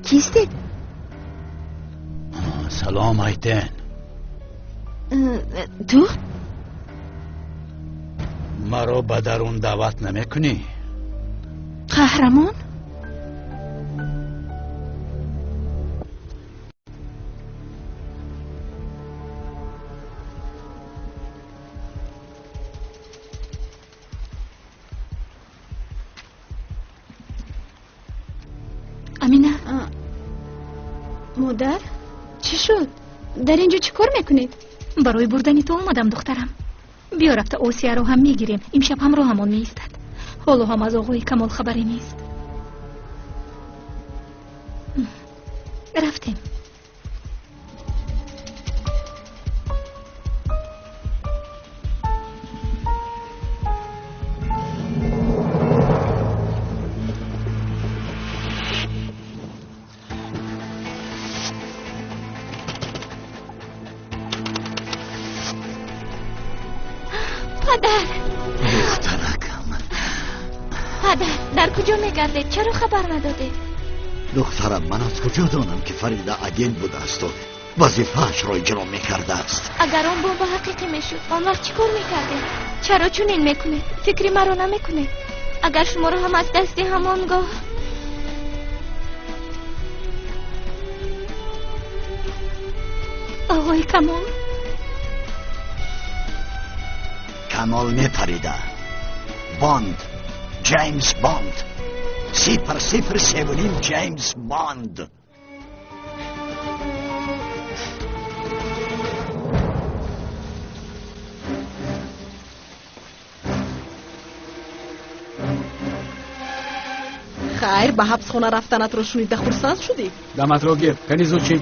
Кистед? Салом, Айтен. Ту? Маро ба дарун даъват намекунӣ? Қаҳрамон? Амина. Модар, чӣ шуд? Дар ин ҷо чӣ кор мекунед? Барои бурдани ту омадам, духтарам. Биё, рафта Осияро ҳам мегирем. Имшаб ҳамроҳамон меистад. Ҳоло ҳам аз оғои Камол хабаре нест. Рафтем. Падар! Духтаракам. Падар, дар куҷо мегардед? Чаро хабар надодед? Духтарам, ман аз куҷо донам, ки Фарида агент будаасту вазифаашро иҷро мекардааст? Агар он бомба ҳақиқӣ мешуд, он вақт чӣ кор мекардед? Чаро чунин мекунед? Фикри маро намекунед? Агар шуморо ҳам аз даст диҳам, он гоҳ... Оғои Камол. Камол мепарида. Бонд, Ҷеймс Бонд, 003.5, Ҷеймс Бонд. Хайр, ба ҳабсхона рафтанатро шунида хурсанд шудӣ? Даматро гир, кани зуд шин.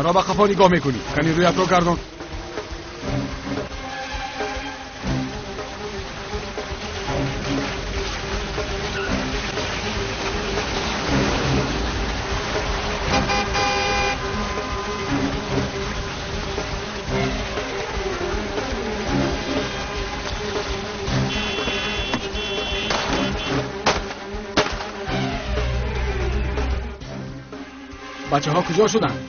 Чаро ба қафо нигоҳ мекунӣ? Кани рӯятро гардон. Бачаҳо куҷо шуданд?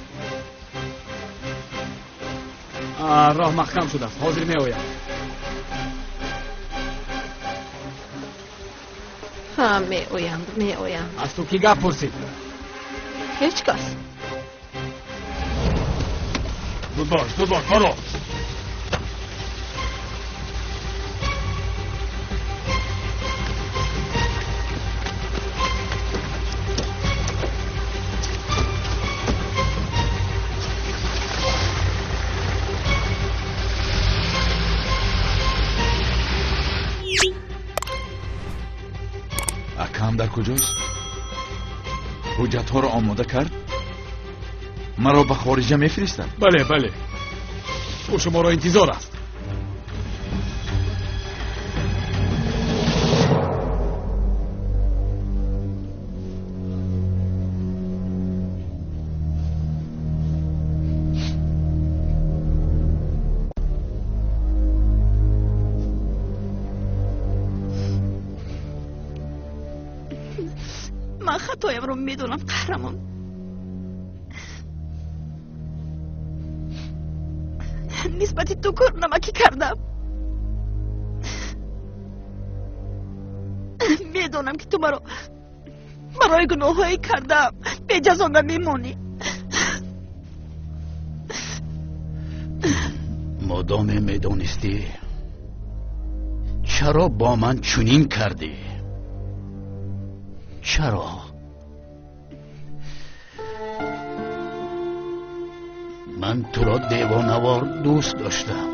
Роҳ маҳкам шудааст, ҳозир меоям. Ҳа, меоянд, меоянд. Аз ту кӣ гап пурсид? Ҳеҷ кас. Зуд бош, зуд бош, баро. Акам дар куҷост? Ҳуҷҷатҳоро омода кард? Маро ба хориҷа мефиристад? Бале, бале. Ӯ шуморо интизор аст. Ман хатоямро медонам, қаҳрамон. Нисбати ту корнамакӣ кардам. Медонам, ки ту маро барои гуноҳҳое кардам беҷазо намемонӣ. Модоме медонистӣ, чаро бо ман чунин кардӣ? Чаро? Ман туро девонавор дӯст доштам.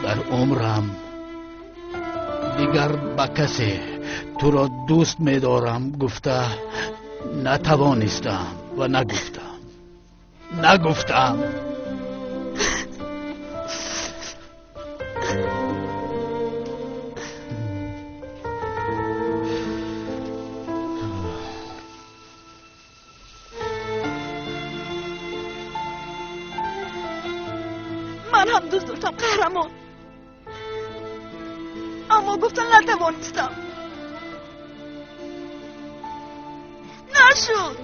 Дар умрам дигар ба касе туро дӯст медорам гуфта натавонистам ва нагуфтам. Нагуфтам. Ман ҳам дӯст доштам, қаҳрамон, аммо гуфтан натавонистам. Нашуд.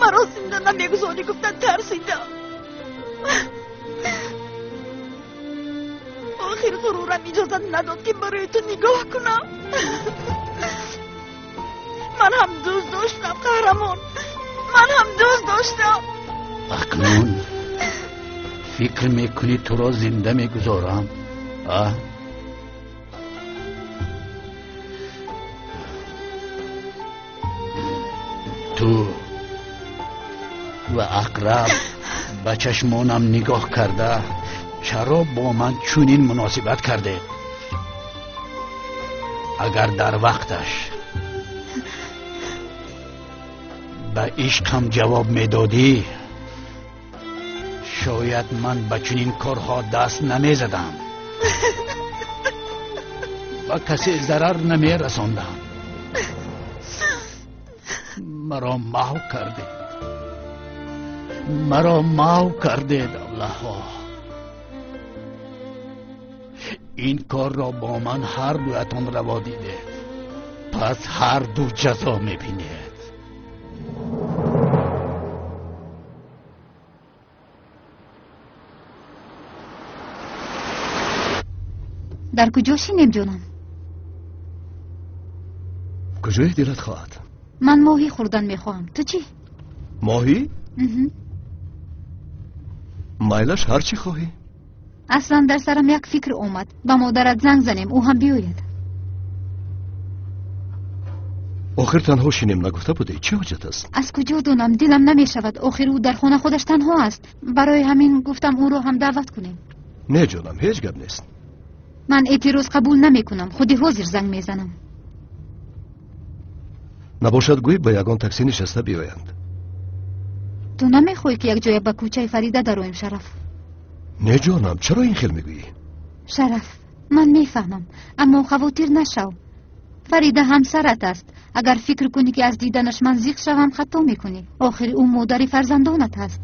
Маро зинда намегузорӣ гуфтан тарсидам. Охир ғурурам иҷозат надод, ки барои ту нигоҳ кунам. Ман ҳам дӯст доштам, қаҳрамон, ман ҳам дӯст доштам. Акнун фикр мекунӣ туро зинда мегузорам? А? Ту ва Ақраб ба чашмонам нигоҳ карда чаро бо ман чунин муносибат кардед? Агар дар вақташ ба ишқам ҷавоб медодӣ, шояд ман ба чунин корҳо даст намезадам, ба касе зарар намерасондам. Маро маҳв кардед, маро маҳв кардед, аллаҳо. Ин корро бо ман ҳар дуятон раво дидед, пас ҳар ду ҷазо мебинед. Дар куҷо шинем, ҷонам? Куҷое дилат хоҳад? Ман моҳӣ хӯрдан мехоҳам. Ту чӣ? Моҳӣ? Майлаш, ҳар чӣ хоҳӣ. Аслан дар сарам як фикр омад. Ба модарат занг занем, ӯ ҳам биёяд. Охир танҳо шинем нагуфта будӣ? Чӣ ҳоҷат аст? Аз куҷо донам? Дилам намешавад. Охир ӯ дар хона худаш танҳо аст. Барои ҳамин гуфтам ӯро ҳам даъват кунем. Не ҷонам, ҳеҷ гап нест. Ман эътироз қабул намекунам. Худи ҳозир занг мезанам. Набошад гӯй ба ягон таксӣ нишаста биёянд. Ту намехоҳӣ ки якҷоя ба кӯчаи Фарида дароем, Шараф? Не ҷонам, чаро ин хел мегӯӣ? Шараф, ман мефаҳмам, аммо хавотир нашав. Фарида ҳамсарат аст. Агар фикр кунӣ ки аз диданаш ман зиқ шавам, хато мекунӣ. Охир ӯ модари фарзандонат аст.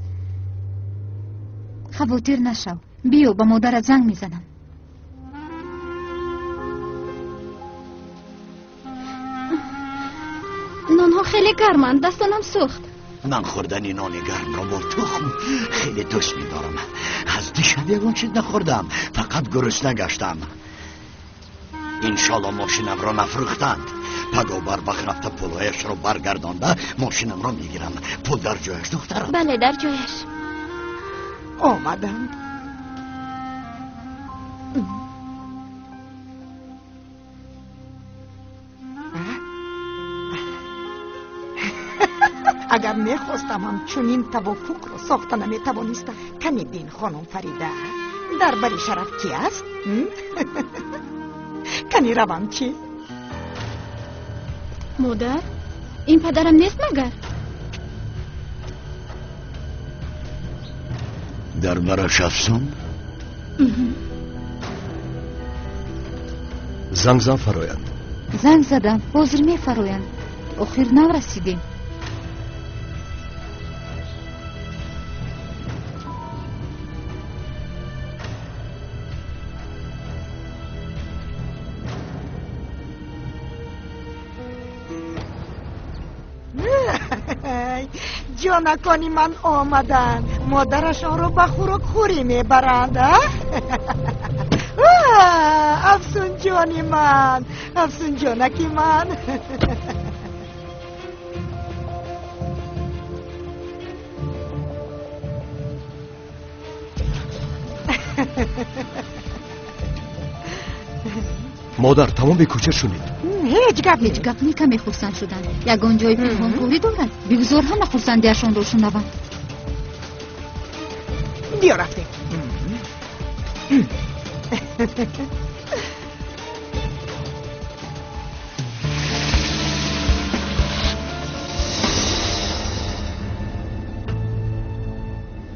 Хавотир нашав. Биё, ба модарат занг мезанам. Нонҳо хеле гарманд, дастонам сӯхт. Ман хӯрдани нони гармро бо тухм хеле дӯст медорам. Аз дишаб ягон чиз нахӯрдам, фақат гурусна гаштам. Иншолло мошинамро нафрӯхтанд. Паго барвақт рафта пулҳояшро баргардонда мошинамро мегирам. Пул дар ҷояш, духтарам? Бале, дар ҷояш. Омаданд. Агар мехостам ҳам чунин тавофуқро сохта наметавонистам. Кани бин, хонум Фарида, дар бари Шараф ки аст? Кани равам чӣ? Модар, ин падарам нест магар? Дар бараш Афсун? Занг зан, фароянд. Занг задам, ҳозир мефароянд. Охир нав расидем. Ҷонакони ман омаданд. Модарашонро ба хӯрокхӯрӣ мебаранд. Афсунҷони ман, Афсунҷонаки ман. Модар, тамоми кӯча шунид. Ҳеҷ гап. Ҳеҷ гап не, каме хурсанд шуданд. Ягон ҷои пинҳонкорӣ дорад? Бигзор ҳама хурсандиашонро шунаванд. Биё, рафтем.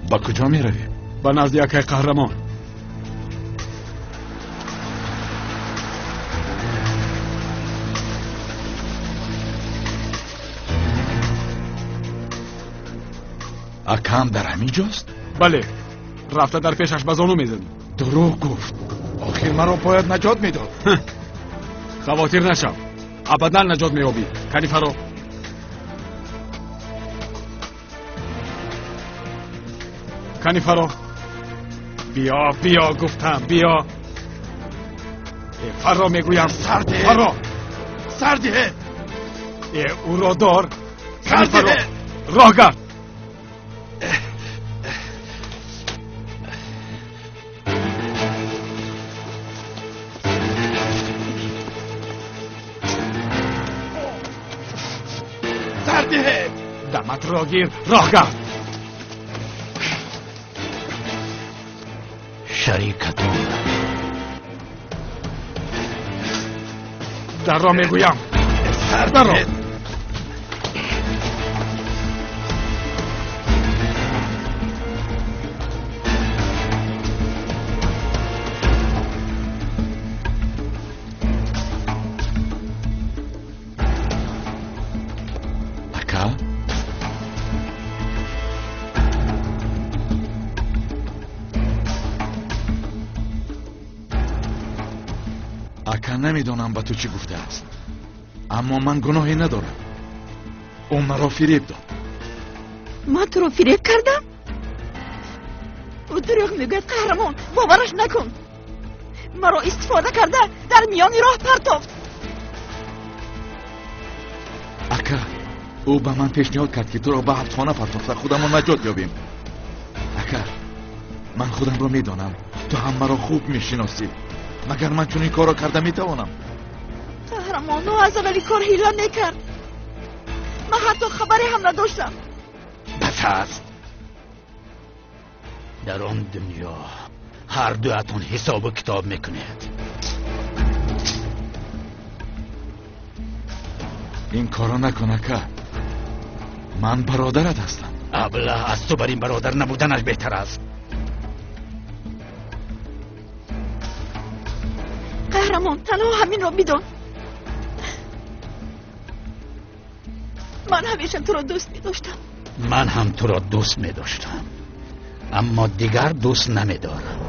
Ба куҷо меравем? Ба назди акай Қаҳрамон. Акам дар ҳамин ҷост? Бале, рафта дар пешаш ба зону мезанӣ. Дурӯғ гуфт. Охир маро бояд наҷот медод. Хавотир нашав, абадан наҷот меёбӣ. Кани фаро. Кани фаро. Биё, биё гуфтам, биё. Фаро мегӯям. Сардиҳед. Фаро. Сардиҳед. Ӯро дор. Кани фаро. Роҳ гард. Сардиҳед. Даматро гир, роҳ гард. Шарикатон. Дарро мегӯям. Дарро. Ака? Ака, намедонам ба ту чӣ гуфтааст, аммо ман гуноҳе надорам. Ӯ маро фиреб дод. Ман туро фиреб кардам? Ӯ дурӯғ мегӯяд, Қаҳрамон, бовараш накун. Маро истифода карда дар миёни роҳ партофт. Ака, ӯ ба ман пешниҳод кард, ки туро ба ҳабсхона партофта худамон наҷот ёбем. Ака, ман худамро медонам, ту ҳам маро хуб мешиносӣ. Магар ман чунин корро карда метавонам? Қаҳрамон, ӯ аз аввали кор ҳила мекард. Ман ҳатто хабаре ҳам надоштам. Бас аст. Дар он дунё ҳар дуятон ҳисобу китоб мекунед. Ин корро накун, ака. Ман бародарат ҳастам. Абла, аз ту бар ин бародар набуданаш беҳтар аст. Қаҳрамон, танҳо ҳаминро бидон. Ман ҳамеша туро дӯст медоштам. Ман ҳам туро дӯст медоштам, аммо дигар дӯст намедорам.